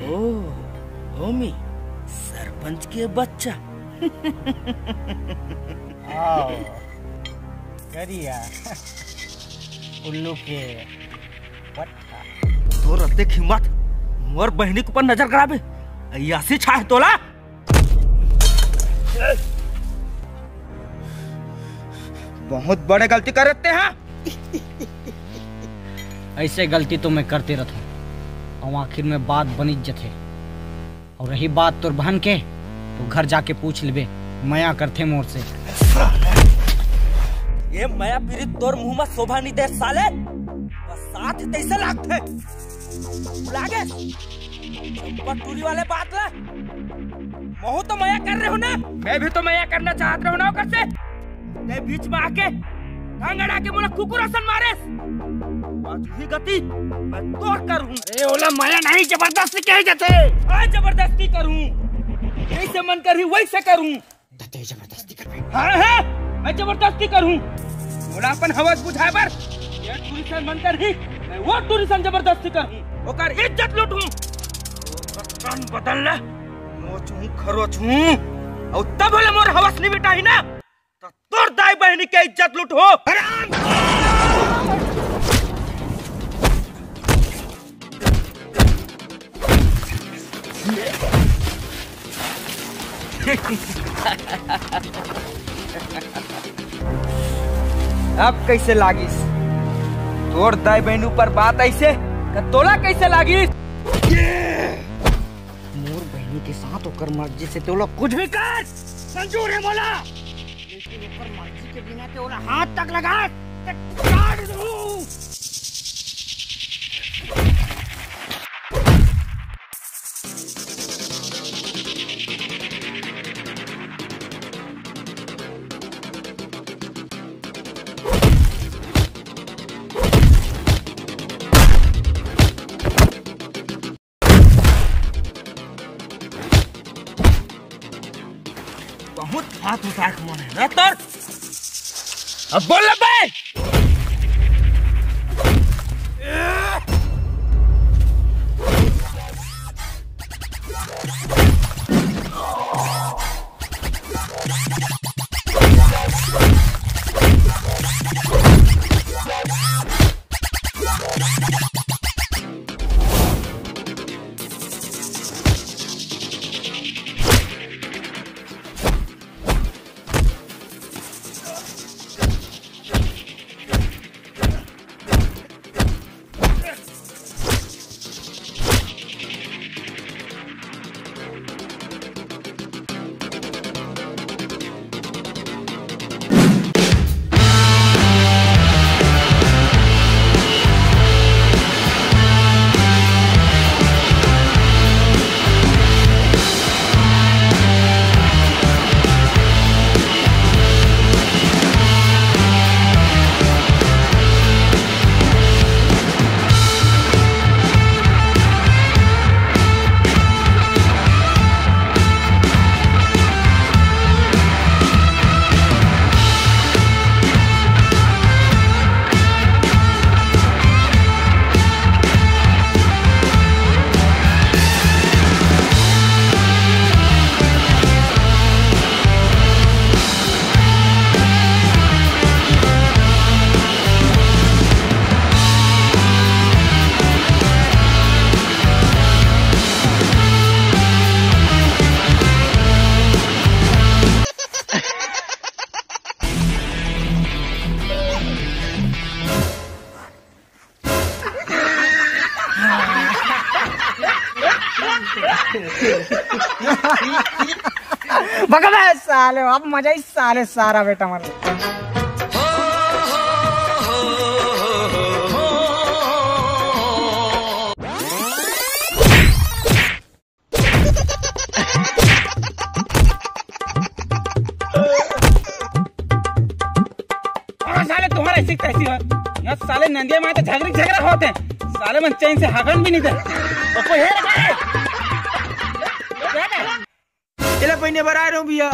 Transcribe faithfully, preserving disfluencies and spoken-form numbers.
ओ, होमी, सरपंच के बच्चा। आओ, करिया, उल्लू के पट्टा। तोर अतेक हिम्मत, मोर बहिनी के ऊपर नजर गड़ाबे? अयासी छाहे तोला? बहुत बड़े गलती करे ते हा। ऐसे गलती तो मैं करते रहता हूँ, और आखिर में बात बनिच जथे। और रही बात तोर बहन के, तो घर जाके पूछ लेबे, मया करथे मोर से। ये मया पीरित तोर मुंह में शोभा नहीं दे साले, बस साथ तैसे लागथे। भुला गे? चंपा टूरी वाले बात ला। महू तो मया कर रहे हो ना, मैं भी तो मया करना चाहत रहे हो ना ओकर से। ते बीच में आके भांगड़ आके मोला कुकुर असन मारेस। आज ही गति मैं तोर करूं। अरे ओला मया नहीं, जबरदस्ती कहे जाथे। हाँ, जबरदस्ती करूं, जैसे मन करही वैसे करूं। ते जबरदस्ती करबे? हाँ, हाँ, मैं जबरदस्ती करूं। मोला अपन हवस बुझाए बर ये टूरी सन मन करही, मैं वो टूरी सन जबरदस्ती करूं। ओकर इज्जत लूटूं। ओकर तन बदन ला नोचहूं, खरोचहूं। अउ तब ले मोर हवस नहीं मिटाही ना, त तोर दाई बहिनी के इज्जत लूटहूं। हराम! अब कैसे लागिस तोर दाई बहिनी ऊपर बात ऐसे? त तोला कैसे लागिस? मोर बहिनी के साथ ओकर मर्जी से तोला कुछ भी कर, मंजूर है मोला, लेकिन ओकर मर्जी के बिना ते ओला हाथ तक लगा, ते काट दूं। बहुत हाथ उठा के मन है ना तोर। अब बोल बे। भगा बे साले, अब मजा ही साले सारा बेटा मर। और साले तुम्हारा ऐसी तैसी हो। यहाँ साले नंदिया माँ तो झगड़ी झगड़ा होते हैं। साले मन चैन से हगन भी नहीं दे। तो कोई है रे? क्या है? चला पहिने बर आए रहूं भैया।